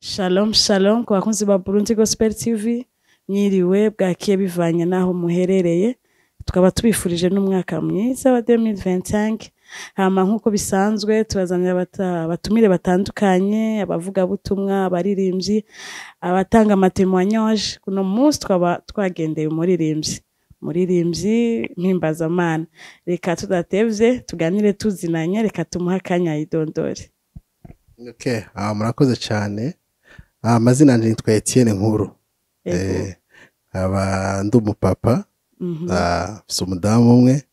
Shalom shalom ku bakunzi ba Burundi Gospel TV, mwiriwe, bwakiye bivanye naho muherereye. Tukaba tubifurije n'umwaka mwiza wa 2025. Hama nk'uko bisanzwe tubazanira abatumire batandukanye, abavugabutumwa, abaririmbyi, abatanga ama témoignages. Kuno munsi twaba twagendeye umuririmbyi mpimbazamana. Reka tudatevye tuganire tuzinanye, reka tumuhe akanya yidondore. Okay, murakoze cyane. Amazina yanje nitwa Etienne Nkuru. Nkaba ndi umupapa, mfise umudamu umwe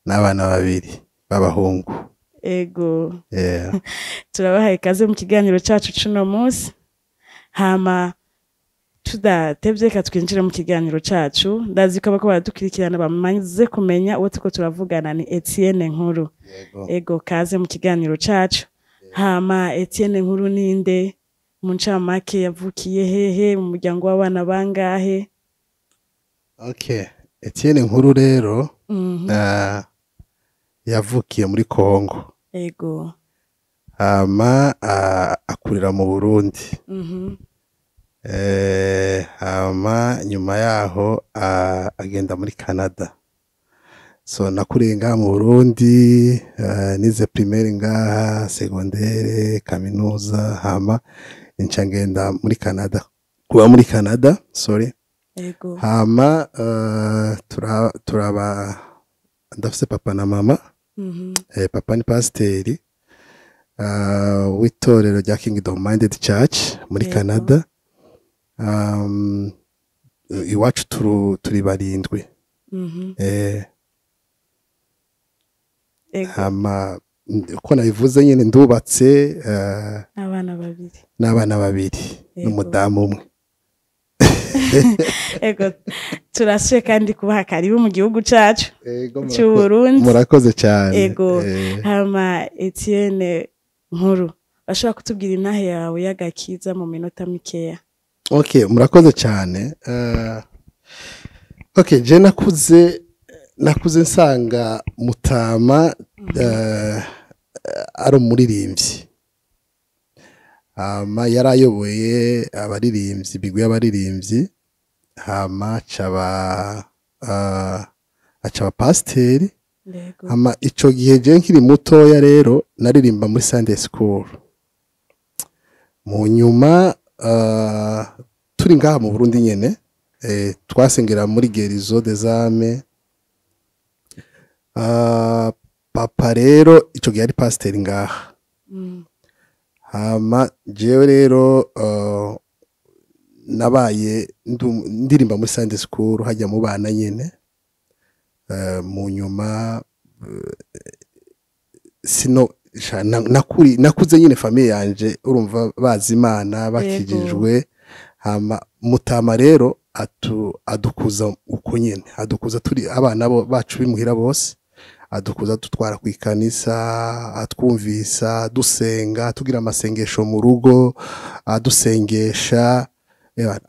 n'abana babiri b'abahungu. Turabahaye ikaze mu kiganiro cacu cuno munsi. Hama tudatevye, reka twinjire mu kiganiro cacu. Ndazi ko abako baradukurikirana bamaze kumenya uwo turiko turavugana ni Etienne Nkuru. Yego. Ego, kaze mu kiganiro cacu. Hama Etienne Nkuru ninde mu ncamake? Yavukiye hehe, mu muryango w'abana bangahe? Okay, Etienne Nkuru rero yavukiye muri Congo. Hama akurira mu Burundi. Hama nyuma yaho agenda muri Canada. So nakuriye ngaha mu Burundi, nize primaire ngaha, secondaire, kaminuza, hama nca ngenda muri Canada. Kuba muri Canada, sorry. Hama turaba ndafise papa na mama. Papa ni pasiteri w'itorero rya Kingdom Minded Church muri Canada. Iwacu turi barindwi. Hama uko nabivuze nyine, ndubatse abana babiri. N'abana babiri n'umudamu umwe. Ego, turasuye kandi kubaha karibu mu gihugu cacu c'Uburundi. Murakoze cyane. Hama Etienne Nkuru, bashobora kutubwira intahe yawe y'agakiza mu minota mikeya? Okay, murakoze cyane. Okay, je nakuze nsanga mutama ari umuririmbyi. Hama yari ayoboye abaririmbyi, imigwi y'abaririmbyi, hama acaba pasiteri. Hama ico gihe je nkiri mutoya rero naririmba muri Sunday school. Mu nyuma turi ngaha mu Burundi nyene, twasengera muri Guérison des âmes. Papa rero ico gihe ari pasiteri ngaha. Hama jewe rero nabaye ndirimba muri Sunday school hajya mu bana nyene. Mu nyuma sino sha, nakuze nyine famille yanje urumva bazi Imana, bakijijwe. Hama mutama rero adukuza uko nyene, adukuza turi abana bo bacu bimuhira bose, adukuza dutwara ku ikanisa, atwumvisa dusenga, tugira amasengesho mu rugo, adusengesha,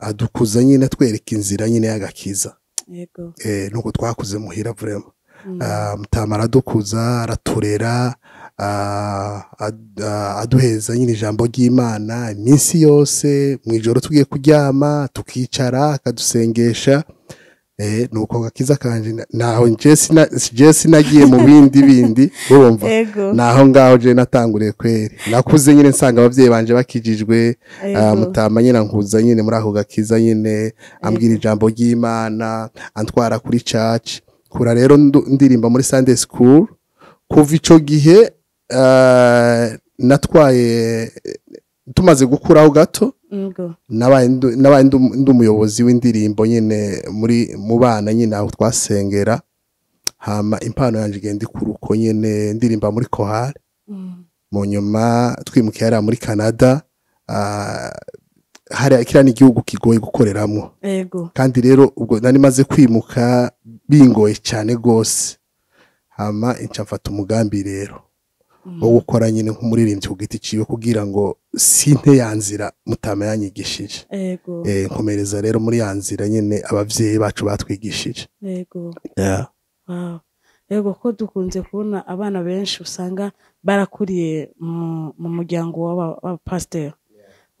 adukuza nyine twereka inzira nyine y'agakiza. Nuko twakuze muhira vraiment. Mutama aradukuza, araturera, aduheza nyine ijambo ry'Imana iminsi yose. Mu ijoro tugiye kuryama tukicara akadusengesha. Nuko gakiza kanje naho je sinagiye mu bindi bindi, urumva. Naho ngaho je natanguriye kweri. Nakuze nyine nsanga abavyeyi banje bakijijwe. Mutama nyine ankuza nyine muri ako gakiza nyine, ambwira ijambo ry'Imana, antwara kuri church. Kura rero ndirimba muri Sunday school. Kuva ico gihe natwaye, tumaze gukuraho gato, nabaye ndi umuyobozi w'indirimbo nyine muri mu bana nyine aho twasengera. Hama impano yanje igenda ikura uko nyine, ndirimba muri chorale. Mu nyuma twimukiye hariya muri Canada. Hariya kiriya ni igihugu kigoye gukoreramo. Kandi rero ubwo nari maze kwimuka bingoye cyane rwose. Hama inca mfata umugambi rero wo gukora nyine nk'umuririmbyi ku giti ciwe, kugira ngo sinte ya nzira mutama yanyigishije. Nkomereza rero muri ya nzira nyine abavyeyi bacu batwigishije. Wow. Yego, ko dukunze kubona abana benshi usanga barakuriye mu muryango w'abapasiteri.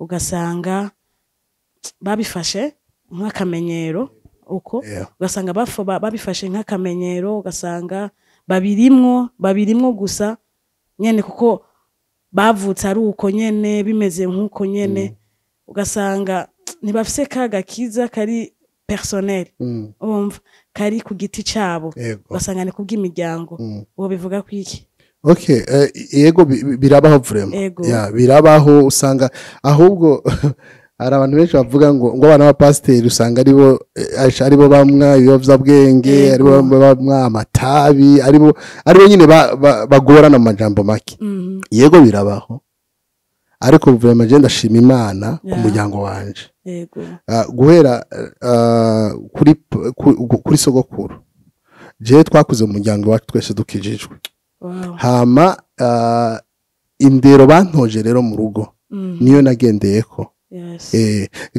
Ugasanga babifashe nk'akamenyero uko, ugasanga babifashe nk'akamenyero, ugasanga babirimwo gusa nyene kuko bavutse ari uko nyene, bimeze nk'uko nyene. Ugasanga ntibafise ka gakiza kari personnel, urumva, kari ku giti cabo. Ugasanga ni kubw'imiryango. Uwo bivuga kwiki? Okay, yego, birabaho vraiment. Ya, birabaho. Usanga ahubwo hari abantu benshi bavuga ngo abana b'abapasiteri usanga aribo bamwa ibiyovyabwenge, aribo bamwa amatabi, aribo nyine bagorana mu majambo make. Yego, birabaho, ariko vraiment je ndashima Imana ku muryango wanje. Guhera kuri sogokuru, jewe twakuze mu muryango wacu twese dukijijwe. Hama indero bantoje rero mu rugo niyo nagendeyeko.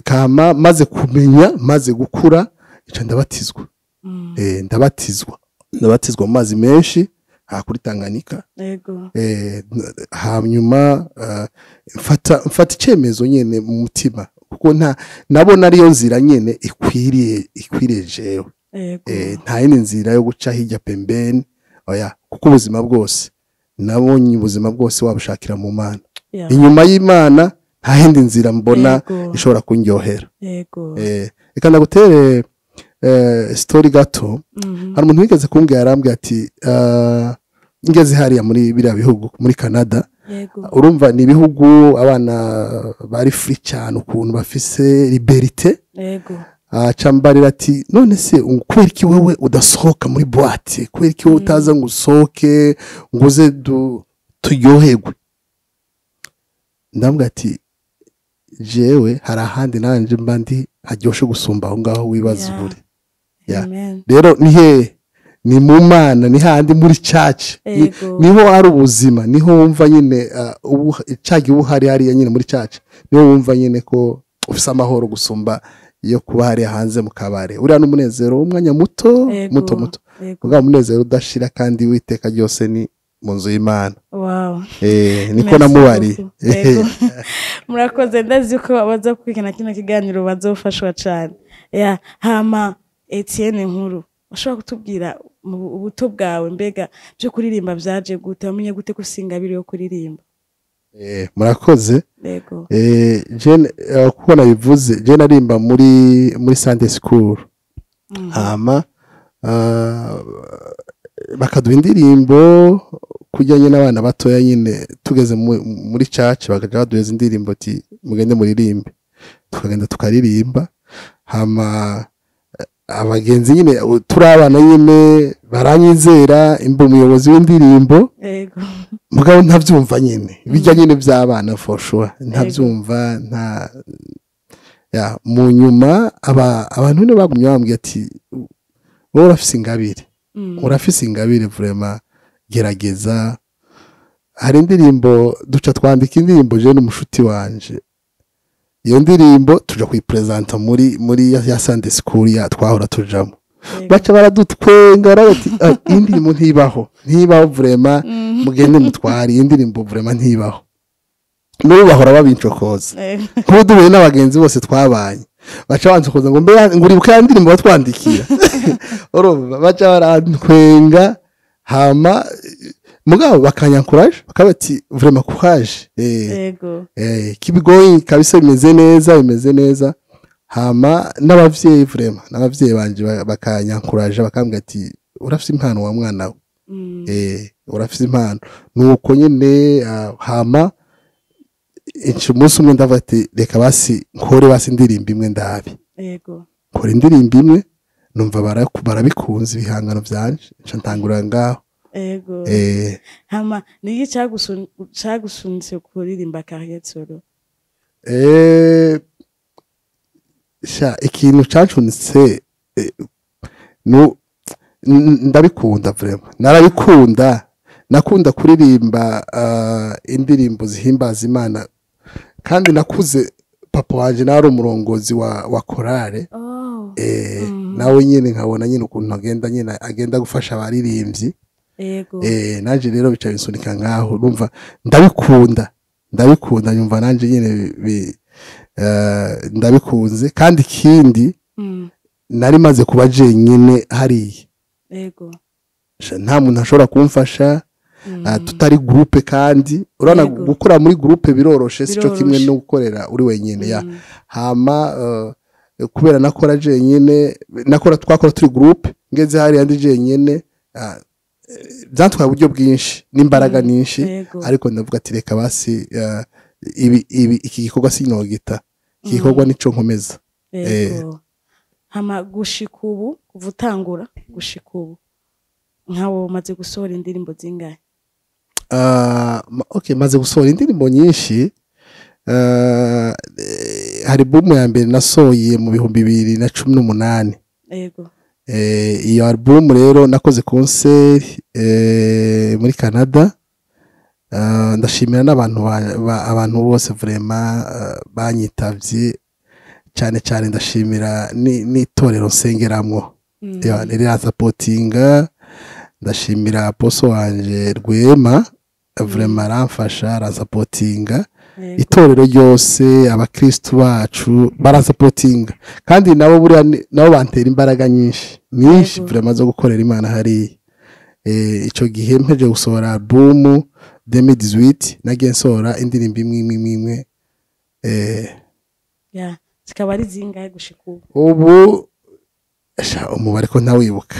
Kama maze kumenya, maze gukura, ica ndabatizwa. Ndabatizwa mu mazi menshi aha kuri Tanganyika. Hanyuma mfata icemezo nyene mu mutima, kuko nta nabona ariyo nzira nyene ikwiriye jewe. Nta yindi nzira yo guca hirya pembeni, oya, kuko ubuzima bwose nabonye, ubuzima bwose wabushakira mu Mana. Inyuma y'Imana nta yindi nzira mbona ishobora kundyohera. Reka ndagutere story gato. Hari umuntu wigeze kumbwira, arambwira ati ngeze hariya muri biriya bihugu, muri Canada, urumva ni ibihugu abana bari free cyane, ukuntu bafise liberté. Aca mbarira ati: "None se kubera iki wewe udasohoka muri boîte? Kubera iki wowe utaza ngo usohoke, ngo uze turyoherwe?" Ndambwira ati: "Jewe hari ahandi nanje mba ndi haryoshe gusumba aho ngaho wibaza uburi." Yeah. Amen. Rero ni hehe? Ni mu Mana, ni handi muri church. Niho hari ubuzima, niho wumva nyine cagi uba uhari hariya nyine muri church, niho wumva nyine ko ufise amahoro gusumba iyo kuba hariya hanze mu kabare. Uriya n'umunezero w'umwanya muto, muto muto. Ubwa munezero udashira kandi witeka ryose ni mu nzu y'Imana. Niko Merci namubariye. beaucoup. Yego. Murakoze, ndazi ko abaza gukurikirana kino kiganiro bazofashwa cane. Ya, hama Etienne Nkuru, ushobora kutubwira mu ubuto bwawe, mbega byo kuririmba vyaje gute? Wamenye gute ko ufise ingabire yo kuririmba? Murakoze. Jewe kuko nabivuze, je narimba muri Sunday school. Hama bakaduha indirimbo kujyanye n'abana batoya nyine, tugeze muri church bakaja baduheza indirimbo ati: "Mugende muririmbe." Tukagenda tukaririmba. Hama abagenzi nyine turi abana nyine baranyizera imba umuyobozi w'indirimbo. Mugabo ntabyumva nyine, bijya nyine by'abana, for sure ntabyumva nta ya. Mu nyuma abantu nyine bagumye bambwiye ati: "Wowe urafise ingabire, urafise ingabire vraiment, gerageza." Hari indirimbo duca twandika, indirimbo je n'umushuti wanje. Iyo ndirimbo tuja kuyipresenta muri ya Sunday school ya twahora tujamo. Baca baradutwenga bati: "Ah, iyi ndirimbo ntibaho, ntibaho vraiment, mugende mutware iyi ndirimbo, vraiment ntibaho." N'ubu bahora babincokoza. Nk'ubu duhuye n'abagenzi bose twabanye, baca bancokoza ngo: "Mbe ngo uribuka ya ndirimbo batwandikira?" Urumva baca barantwenga. Hama mugabo bakanyankuraje, bakaba bati: "Vraiment courage, keep going kabisa, bimeze neza, bimeze neza." Hama n'abavyeyi, vraiment n'abavyeyi banje bakanyankuraje, bakambwira ati: "Urafise impano wa mwana we, urafise impano." Nuko nyene hama umunsi umwe ndavuga ati: "Reka basi nkore basi indirimbo imwe ndabe." Nkora indirimbo imwe, numva barabikunze ibihangano vyanje, nca ntangurira ngaho. Hama ni iki cagusunitse kuririmba carrière solo? Sha, ikintu cancunitse ndabikunda vraiment, narabikunda. Nakunda kuririmba indirimbo zihimbaza Imana, kandi nakuze papa wanje nawe ari umurongozi wa korale. Nawe nyine nkabona nyine ukuntu agenda nyine agenda gufasha abaririmbyi. Nanje rero bica binsunika nkaho, urumva ndabikunda, ndabikunda, nyumva nanje nyine Ndabikunze. Kandi ikindi, nari maze kuba jenyine hariya. Nta muntu ashobora kumfasha, tutari groupe. Kandi urabona, gukora muri groupe biroroshe, sico kimwe Biroroshe. no gukorera uri wenyine ya. Hama kubera nakora jenyine, nakora, twakora turi groupe, ngeze hariya ndi jenyine, byantwaye uburyo bwinshi n'imbaraga nyinshi. Ariko ndavuga ati reka basi, ibi iki gikorwa sinogita, iki gikorwa nico nkomeza. Yego. Hama gushika ubu, kuva utangura gushika ubu, nkawe umaze gusohora indirimbo zingahe? Okay, maze gusohora indirimbo nyinshi. Hari album ya mbere nasohoye mu 2018. Iyo album rero nakoze concert muri Canada. Ndashimira n'abantu abantu bose vraiment banyitavye cyane cyane. Ndashimira n'itorero nsengeramwo riransupportinga. Ndashimira apostle wanje Rwema, vraiment aramfasha, aransupportinga. Itorero ryose, abakristu bacu baransupportinga, kandi nabo buriya nabo bantera imbaraga nyinshi nyinshi vraiment zo gukorera Imana hariya. Ico gihe mpeje gusohora album 2018, nagiye nsohora indirimbo imwe imwe imwe imwe. Ya, zikaba ari zingahe gushika ubu? Ubu sha, umubare ko ntawibuka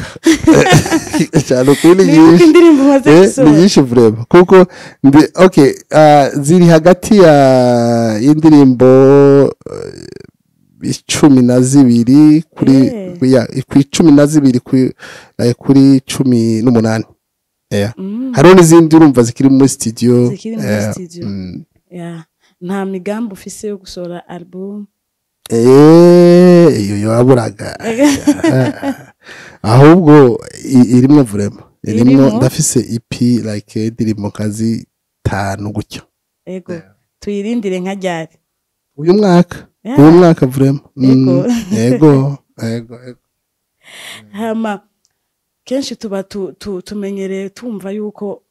cyane, ukuri ni Nibuka nyinshi. indirimbo umaze Ni gusohora. nyinshi vraiment, kuko ndi okay, ziri hagati ya y'indirimbo 12 kuri ya, ku 12 kuri 18. Yeah. Hariho n'izindi urumva zikiri muri studio. Zikiri muri studio. Ya, nta migambi ufise yo gusohora album? Iyo yaburaga ahubwo irimwo vraiment, irimwo. Irimwo? Ndafise EP like indirimbo nka zitanu gutyo. Ego, tuyirindire nka ryari? Uyu mwaka. Uyu mwaka vraiment. Ego. Ego. Hama kenshi tuba tumenyereye tumva yuko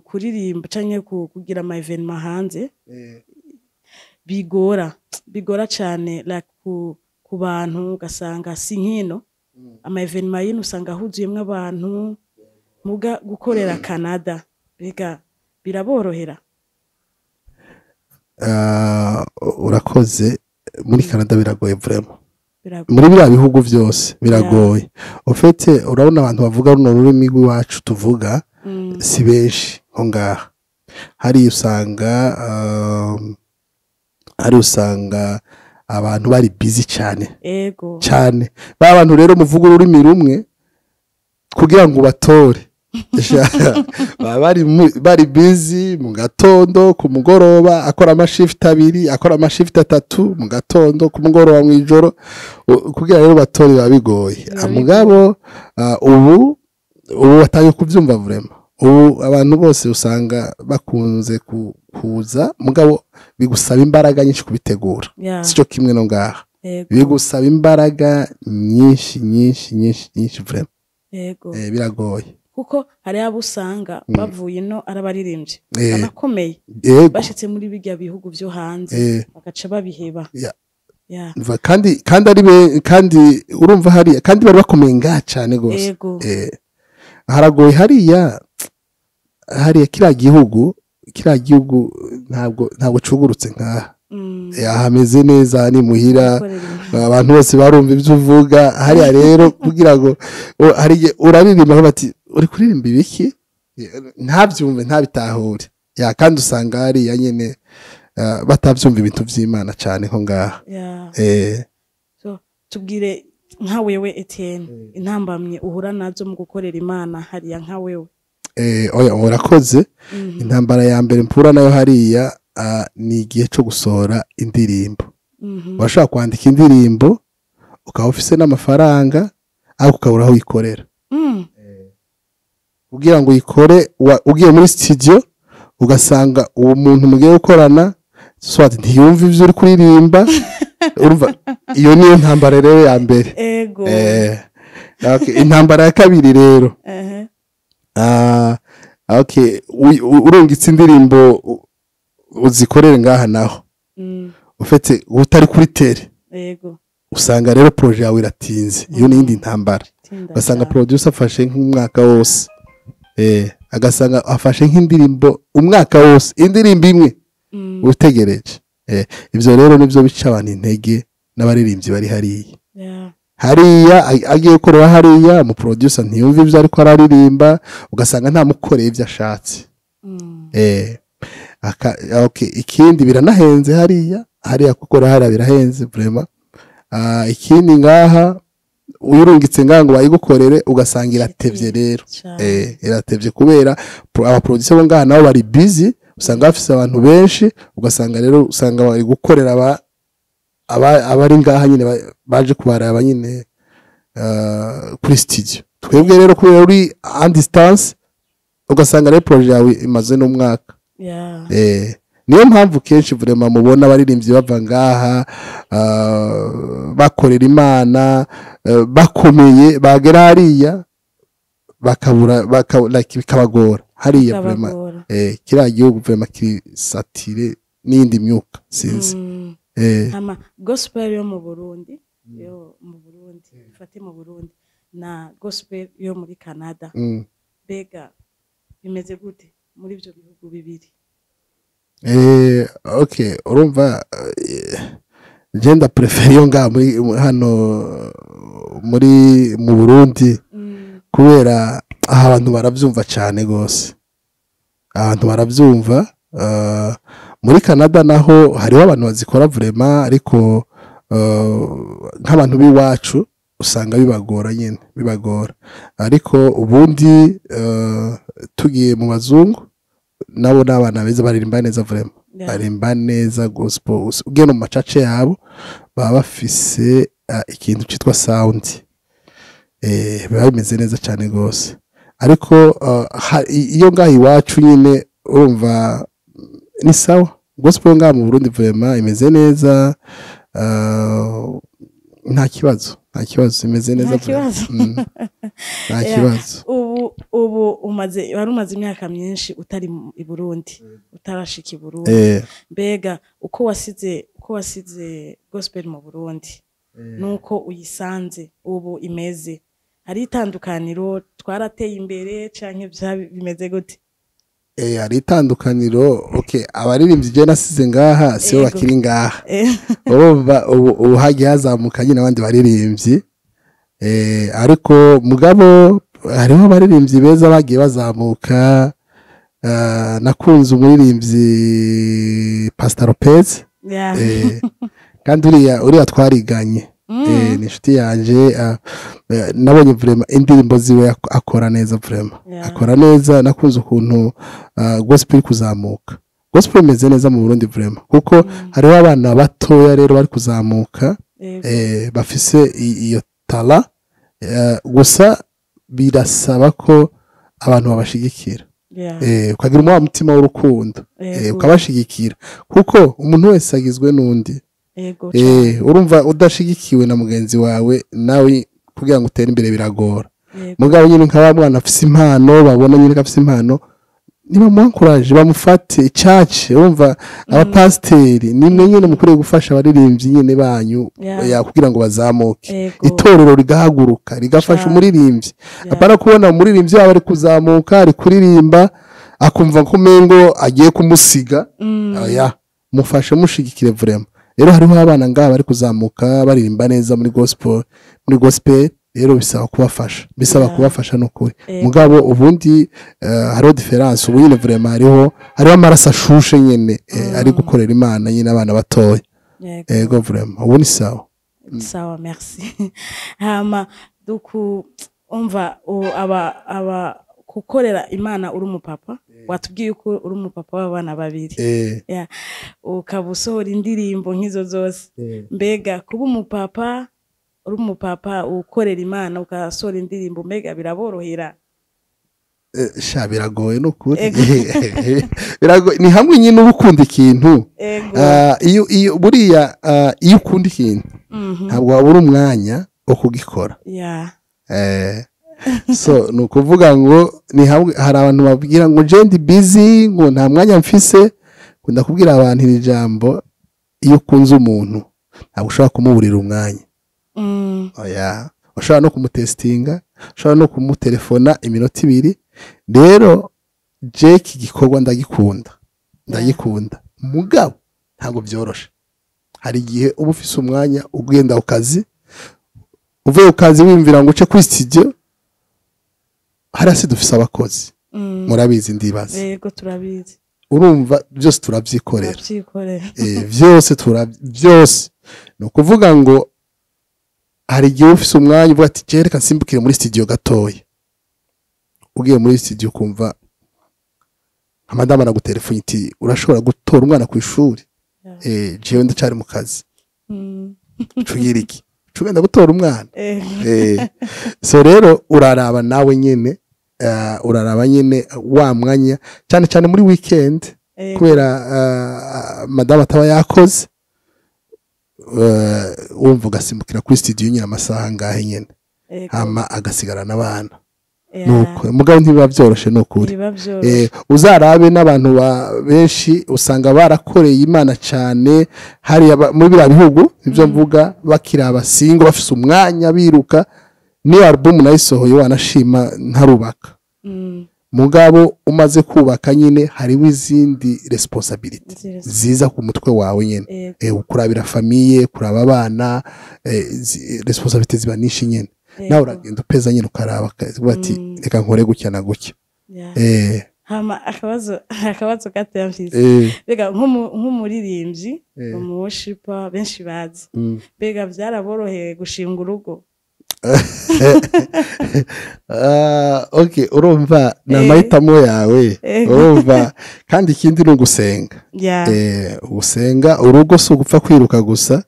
kuririmba canke kugira ama événement hanze bigora cane, like ku bantu, ugasanga si nkino ama événement yino usanga huzuyemwo abantu. Muga gukorera Canada mbega biraborohera? Urakoze. Muri Canada biragoye vraiment. Biragoye. Muri biriya bihugu byose biragoye. Au fait, urabona abantu bavuga runo rurimi rw'iwacu tuvuga si benshi nko ngaha. Hari usanga abantu bari busy cyane cyane. Ba bantu rero muvuga ururimi rumwe, kugira ngo ubatore baba bari busy mu gatondo, ku mugoroba, akora amashift abiri, akora amashift atatu, mu gatondo, ku mugoroba, mu ijoro. Kugira rero batore biba bigoye. Biba Mugabo ubu batangiye kubyumva vraiment. Ubu abantu bose usanga bakunze kuza, mugabo bigusaba imbaraga nyinshi kubitegura. Sico kimwe no ngaha. Bigusaba imbaraga nyinshi nyinshi nyinshi nyinshi vraiment. Biragoye. Kuko hari abo usanga bavuye ino ari abaririmbyi banakomeye, bashitse muri birya bihugu vyo hanze bagaca babiheba. Kandi ari be, kandi urumva hariya kandi bari bakomeye ngaha cyane gose. Haragoye hariya. Hariya kiriya gihugu ntabwo cugurutse nkaha. Hameze neza ni muhira. Gukorera Imana. Abantu bose barumva ibyo uvuga. Hariya rero kugira ngo hari igihe uraririmba bati uri kuririmba ibiki, ntabyumve, ntabitahure ya. Kandi usanga hariya nyene batabyumva ibintu by'Imana cyane nko ngaha. So, tubwire nka wewe Etienne, intambamye uhura nazo mu gukorera Imana hariya, nka wewe. Oya, urakoze. Intambara ya mbere mpura nayo hariya ni igihe cyo gusohora indirimbo. Urashobora kwandika indirimbo, ukaba ufise n'amafaranga, ariko ukabura aho uyikorera. Kugira ngo uyikore, ugiye muri studio ugasanga uwo muntu mugiye gukorana soit ntiyumva ivyo uri kuririmba. Urumva iyo niyo ntambara rero ya mbere. Okay, intambara ya kabiri rero, okay, urungitse indirimbo uzikorere ngaha naho. Ufite utari kuri terrain, usanga rero projet yawe iratinze. Iyo ni iyindi ntambara. Tinda Ugasanga cyane. producer afashe nk'umwaka wose, agasanga afashe nk'indirimbo umwaka wose, indirimbo imwe, utegereje. Ibyo rero nibyo bica abantu intege n'abaririmbyi bari hariya. Hariya agiye gukorera hariya, umuproducer ntiyumva ibyo ariko araririmba, ugasanga ntamukoreye ibyo ashatse. Okay, ikindi biranahenze hariya. Hariya gukora hariya birahenze vraiment. Ikindi ngaha uyirungitse ngaha ngo bayigukorere, ugasanga iratevye rero. Cane. Iratevye kubera abaproducer bo ngaha nabo bari busy, usanga bafise abantu benshi, ugasanga rero usanga bari gukorera abari ngaha nyine baje kubaraba nyine kuri studio. Twebwe rero kubera uri en distance, ugasanga rero projet yawe imaze n'umwaka. Niyo mpamvu kenshi vraiment mubona abaririmbyi bava ngaha, bakorera Imana, bakomeye, bagera hariya bakabura like bikabagora hariya vraiment. Bikabagora. Kiriya gihugu vraiment kiri saturé n'iyindi myuka, sinzi. Hama gospel yo mu Burundi, yo mu Burundi, ifate mu Burundi na gospel yo muri Canada, mbega bimeze gute muri ibyo bihugu bibiri? Okay, urumva, je ndaprefera iyo ngaha muri hano muri mu Burundi, kubera aha abantu barabyumva cyane gose, abantu barabyumva. Muri Canada naho hariho abantu bazikora vraiment, ariko nk'abantu b'iwacu usanga bibagora nyine, bibagora. Ariko ubundi tugiye mu bazungu, nabo ni abana beza, baririmba neza vraiment. Baririmba neza gospel. Ugiye no mu macace yabo, baba bafise ikintu cyitwa sound, biba bimeze neza cyane rwose. Ariko iyo ngaho iwacu nyine urumva ni sawa. Gospel ngaha mu Burundi vraiment imeze neza, nta kibazo, nta kibazo, imeze neza Nta vraiment. kibazo. Nta kibazo. Ubu umaze, wari umaze imyaka myinshi utari i Burundi, utarashika i Burundi. Mbega uko wasize gospel mu Burundi nuko uyisanze ubu imeze, hari itandukaniro? Twarateye imbere canke bimeze gute? Hari itandukaniro. Okay, abaririmbyi je nasize ngaha sibo bakiri ngaha. Urumva ubu hagiye hazamuka nyine abandi baririmbyi, ariko mugabo hariho abaririmbyi beza bagiye bazamuka. Nakunze umuririmbyi Pastor Lopez. Kandi uriya twariganye. Ni inshuti yanje. Nabonye vraiment indirimbo ziwe akora neza vraiment. Akora neza. Nakunze ukuntu gospel iri kuzamuka. Gospel imeze neza mu Burundi vraiment, kuko hariho abana batoya rero bari kuzamuka, bafise iyo talent. Gusa birasaba ko abantu babashigikira, ukagira wa mutima w'urukundo, ukabashigikira, kuko umuntu wese agizwe n'undi. Urumva udashigikiwe na mugenzi wawe, nawe kugira ngo utere imbere biragora. Mugabo nyine nka wa mwana afise impano, babona nyine ko afise impano, nibamuankuraje, bamufate icace. Urumva abapasiteri nimwe nyine mukwiriye gufasha abaririmbyi nyine banyu, ya kugira ngo bazamuke. Itorero rigahaguruka rigafasha umuririmbyi. Apana kubona umuririmbyi waba ari kuzamuka, ari kuririmba, akumva ko umengo agiye kumusiga. Oya, mufashe, mushigikire vraiment. Rero hariho abana ngaha bari kuzamuka baririmba neza muri gospel, muri gospel. Rero bisaba kubafasha, bisaba kubafasha nukuri. Mugabo ubundi hariho différence ubu nyine vraiment. Hariho amaraso ashushe nyine, ari gukorera Imana nyine, abana batoya. Ego, vraiment ubu ni sawa. Sawa, merci. Hama duku umva aba gukorera Imana uri umupapa, watubwiye ko uri umupapa w'abana babiri. Yeah. Ukaba usohora indirimbo nk'izo zose. Mbega kuba umupapa, uri umupapa ukorera Imana, ugasohora indirimbo, mbega biraborohera? Sha, biragoye nukuri. Biragoye. Ni hamwe nyine uba ukunda ikintu. Iyo buriya, iyo ukunda ikintu, ntabwo wabura umwanya wo kugikora. So ni ukuvuga ngo ni hamwe hari abantu babwira ngo je ndi busy, ngo nta mwanya mfise. Nkunda kubwira abantu iri jambo. Iyo ukunze umuntu, ntabwo ushobora kumuburira umwanya. Oya, ushobora no kumutestinga, ushobora no kumutelefona iminota 2. Rero je iki gikorwa ndagikunda, ndagikunda, mugabo ntabwo byoroshe. Hari igihe uba ufise umwanya, ugenda ku kazi, uvuye ku kazi wiyumvira ngo uce kuri studio. Hariya si dufise abakozi? Murabizi, ndibaza. Yego, turabizi. Urumva, byose turabyikorera. Turabyikorera. Byose byose ni ukuvuga ngo hari igihe uba ufise umwanya uvuga ati: "Je reka nsimbukire muri studio gatoya." Ugiye muri studio, ukumva nka madamu aragutelefone iti: "Urashobora gutora umwana ku ishuri?" Jewe ndacyari mu kazi. Cugira iki? Cugenda gutora umwana. So rero uraraba nawe nyene, uraraba nyene wa mwanya, cyane cyane muri weekend, kubera madamu ataba yakoze, wumva ugasimbukira kuri studio nyine amasaha angahe nyene, hama agasigarana abana. Nuko mugabo ntibiba byoroshe, ni ukuri. Biba byoroshe. Uzarabe n'abantu benshi usanga barakoreye Imana cyane hariya muri biriya bihugu, ibyo mvuga, bakiri abasingo, bafise umwanya, biruka. Niyo album nayisohoye wanashima ntarubaka. Mugabo umaze kubaka nyine, hariho izindi responsabilité ziza ku mutwe wawe nyine. Kurabira famille, kuraba abana, responsabilité ziba nyinshi nyine. Nawe uragenda upeza nyine, ukaraba ukavuga ati: "Reka nkore gutya na gutya." Hama akabazo gatoya mfise. Mbega nk'umuririmbyi, umu worshiper benshi bazi, mbega byaraboroheye gushinga urugo? Ah, okay, urumva ni amahitamo yawe. Urumva, kandi ikindi ni ugusenga. Ugusenga urugo si ugupfa kwiruka gusa.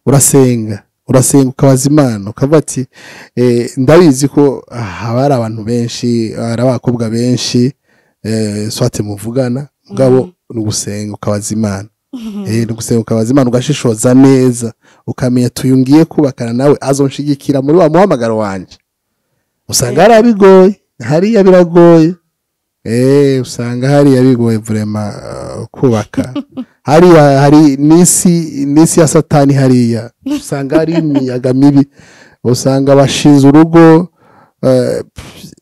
Urasenga, urasenga, ukabaza Imana, ukavuga ati: "Ndabizi ko haba hari abantu benshi, hari abakobwa benshi, soit muvugana." Mugabo ni ugusenga ukabaza Imana. Ni ugusenga ukabaza Imana, ugashishoza neza, ukamenya tuyu ngiye kubakana nawe azonshigikira muri wa muhamagaro wanje. Usanga hariya bigoye, hariya biragoye. Usanga hariya bigoye vraiment, kubaka hariya hari n'isi ya Satani. Hariya usanga hari imiyaga mibi, usanga bashinze urugo,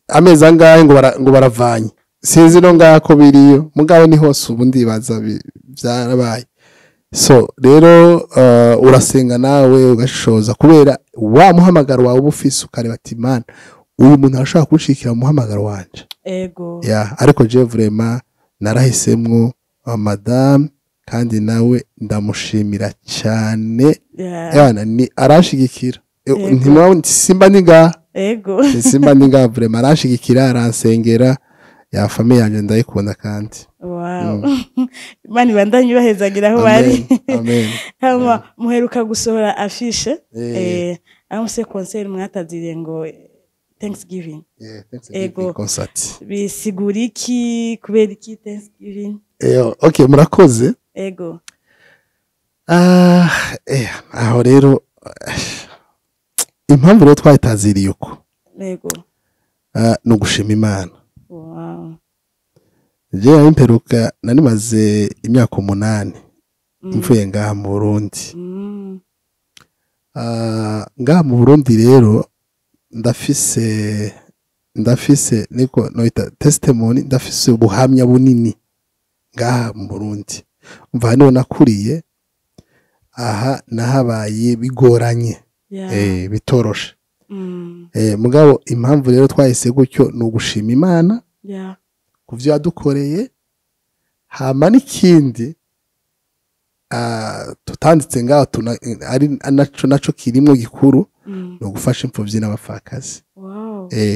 amezi angahe ngo ngo baravanye. Sinzi no ngaha ko biriyo, mugabo ni hose ubu ndibaza byarabaye. So rero urasenga nawe ugashishoza, kubera wa muhamagaro wawe uba ufise, ukareba ati: "Mana, uyu muntu arashobora kunshikira mu muhamagaro wanje?" Ya, ariko je vraiment narahisemwo madame, kandi nawe ndamushimira cyane. Yana ni aranshigikira. Simba ni ngaha. Simba ni ngaha, vraiment aranshigikira, aransengera. Ya, famille yanjye ndayikunda kandi. Wow, Imana ibandanye ibahezagira aho bari. Amen, amen. Hama muheruka gusohora affiche, aho muse concert mwataziriye ngo Thanksgiving. Yeah, Thanksgiving concert. Bisigura iki? Kubera iki Thanksgiving? Okay, murakoze. Ah, aho rero impamvu rero twayitaziriye uko, ni ugushima Imana. Jewe mperuka nari maze imyaka 8 mvuye ngaha mu Burundi. Ah, ngaha mu Burundi rero ndafise niko noita testimony, ndafise ubuhamya bunini ngaha mu Burundi. Umva, niho nakuriye, aha nahabaye bigoranye, bitoroshe. Mugabo impamvu rero twahise gutyo ni ugushima Imana ku byo yadukoreye. Hama n'ikindi, tutanditse ngaho, ari naco kirimwo gikuru, ni ugufasha imfuvyi n'abapfakazi.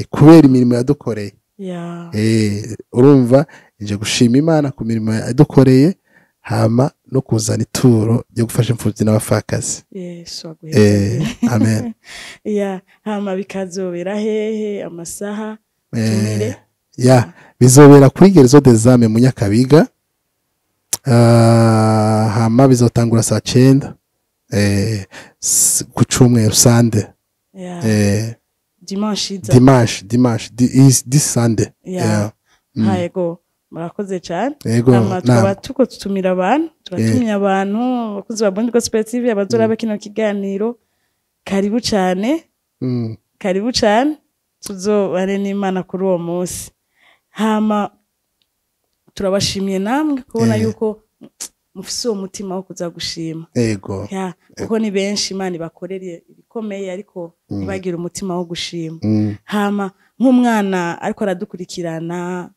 Kubera imirimo yadukoreye. Urumva, nje gushima Imana ku mirimo yadukoreye, hama no kuzana ituro ryo gufasha imfuvyi n'abapfakazi. Yesu aguhezagire. Amen. Yeah, hama bikazobera hehe, amasaha, tumire? Ya, bizobera kuri Guérison des Âmes mu Nyakabiga. Hama bizotangura saa 9, ku cumweru, Sunday. Dimanche iza. Dimanche, this Sunday. Yeah. Yego, murakoze cyane. Yego. Hama tukaba Nama. tuko tutumira abantu. Turatumye abantu, abakunzi ba Burundi Gospel TV, abazoraba kino kiganiro, karibu cane. Karibu cane, tuzobane n'Imana kuri uwo munsi. Hama turabashimiye namwe kubona yuko mufise uwo mutima wo kuza gushima. Ya, kuko ni benshi Imana ibakorera ibikomeye, ariko ntibagire umutima wo gushima. Hama nk'umwana ariko aradukurikirana,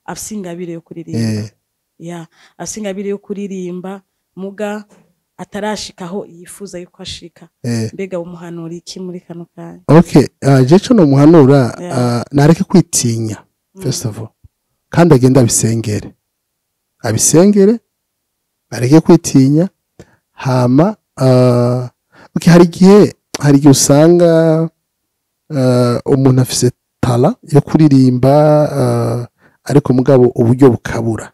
afise ingabire yo kuririmba, ya, afise ingabire yo kuririmba muga atarashikaho yifuza yuko ashika, mbega umuhanura iki muri kano kanya? Okay, je co nomuhanura, nareke kwitinya first of all, kandi agende abisengere, abisengere, areke kwitinya. Hama okay, hari igihe usanga umuntu afise talent yo kuririmba, ariko mugabo uburyo bukabura.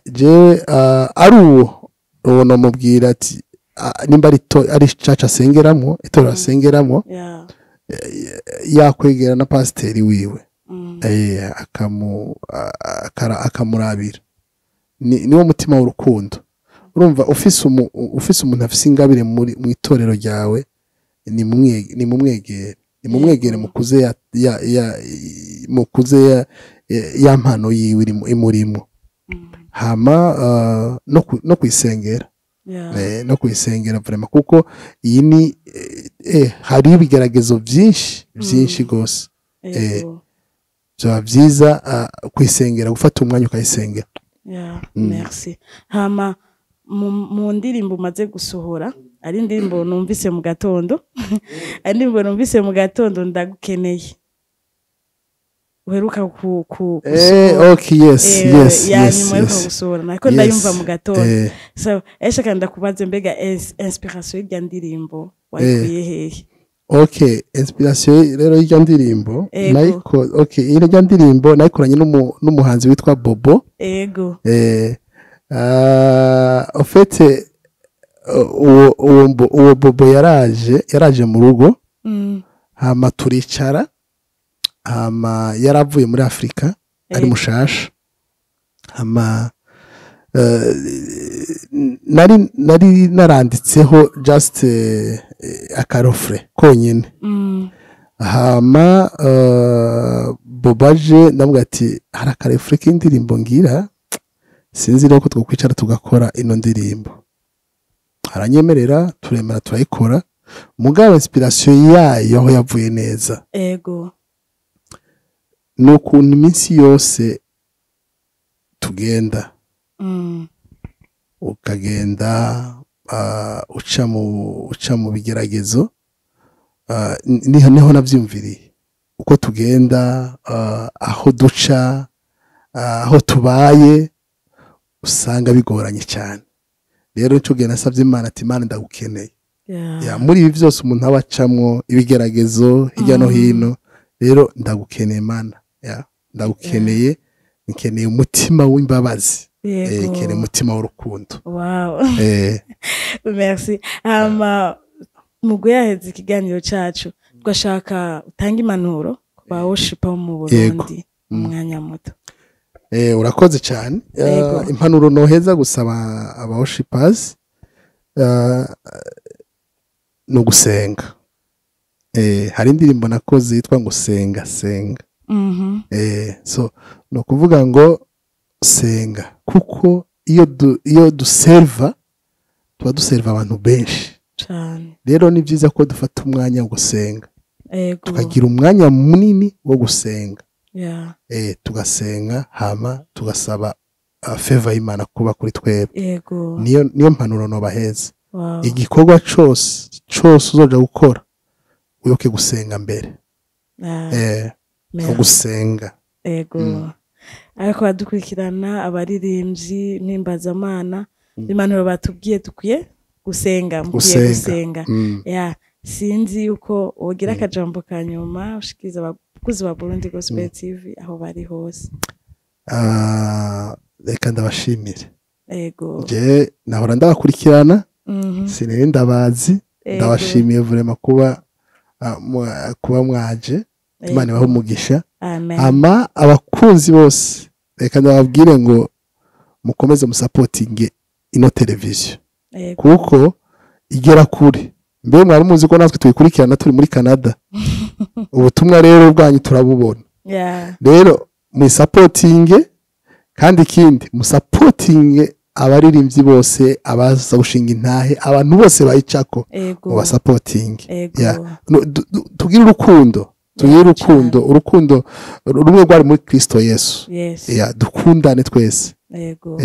Jewe ari uwo nomubwira ati nimba ari church asengeramwo, itorero asengeramwo, yakwegera na pasiteri wiwe, akamurabira. Niwo mutima w'urukundo. Urumva, ufise umuntu afise ingabire muri mu itorero ryawe, ni mumwegere, mukuze ya mukuze ya mpano yiwe imurimo. Hama no kwisengera. No kwisengera vraiment, kuko iyi ni hari ibigeragezo byinshi byinshi gose. Byaba byiza kwisengera, gufata umwanya ukayisengera. Yeah, merci. Hama mu ndirimbo umaze gusohora, ari indirimbo numvise mu gatondo, "Ndagukeneye", uheruka ku gusohora. Okay, yes. Ya nyuma uheruka gusohora, nako ndayumva mu gatondo. So esha kandi ndakubaze, mbega inspiration y'irya ndirimbo wayikuye hehe? Okay, inspiration rero y'iryo ndirimbo, nayiko, okay, iryo ndirimbo nayikoranye n'umuhanzi witwa Bobo. En fait, uwo Bobo yaraje mu rugo, hama turicara. Hama yaravuye muri Afrika ari mushasha. Hama nari naranditseho just aka refrain konyine. Hama Bobo aje, ndamubwira ati hari aka refrain k'indirimbo ngira, sinzi rero ko twokwicara tugakora ino ndirimbo. Aranyemerera, turemera, turayikora. Mugabo inspiration yayo aho yavuye neza, ni ukuntu iminsi yose tugenda, ukagenda uca mu bigeragezo, niho navyumviriye uko tugenda, aho duca, aho tubaye, usanga bigoranye cyane. Rero nico gihe nasavye Imana ati: "Imana, ndagukeneye." Ya, muri ibi byose umuntu aba acamwo, ibigeragezo hirya no hino, rero ndagukeneye Mana, ya, ndagukeneye, nkeneye umutima w'imbabazi, nkeneye umutima w'urukundo. Merci. Hama mu guheza ikiganiro cacu, twashaka utange impanuro ku ba worshiper bo mu Burundi mu mwanya muto. Urakoze cyane. Impanuro noheza gusaba aba worshipers ni ugusenga. Hari indirimbo nakoze yitwa ngo "Senga senga". So ni ukuvuga ngo senga, kuko iyo duserva, tuba duserva abantu benshi. Rero ni byiza ko dufata umwanya wo gusenga, tukagira umwanya munini wo gusenga. Tugasenga, hama tugasaba favor y'Imana kuba kuri twebwe. Niyo mpanuro nobaheza. Igikorwa cose cose uzoja gukora, wibuke gusenga mbere. No Merci. gusenga. Ego. Ariko badukurikirana, abaririmbyi mpimbazamana, impanuro batubwiye, dukwiye gusenga, mukwiye Gusenga. gusenga. Ya, sinzi yuko wogira akajambo ka nyuma ushikiriza abakuzi ba Burundi Gospel TV aho bari hose. Ah, reka ndabashimire. Je nahora ndabakurikirana, sinari ndabazi. Ndabashimiye vraiment kuba kuba mwaje. Imana ibahe umugisha. Amen. Ama abakunzi bose, reka ndababwire ngo Mukomeze musapotinge ino televiziyo, Ego. kuko igera kure. Mbe mwari muzi ko natwe tuyikurikirana turi muri Canada? Ubutumwa rero bwanyu turabubona. Rero muyisapotinge, kandi ikindi, musapotinge abaririmbyi bose, abaza gushinga intahe, abantu bose bayicako, Ego. mubasapotinge. Ego. Yeah. No, tugire urukundo, tugire urukundo, urukundo rumwe rwari muri Kristo Yesu. Yeah, dukundane twese. Ego.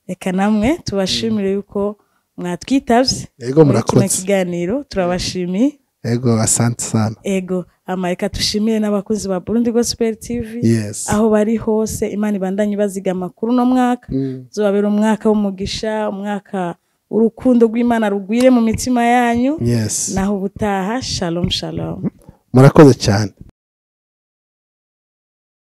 Reka namwe tubashimire yuko mwatwitavye Ego, muri kino murakoze. kiganiro, turabashimiye. Ego, asante sana. Ego, ama reka tushimire n'abakozi ba Burundi Gospel TV aho bari hose. Imana ibandanye ibazigama kuri uno mwaka, zobabera umwaka w'umugisha, umwaka urukundo rw'Imana rugwire mu mitima yanyu. Naho ubutaha, shalom shalom. Murakoze cyane.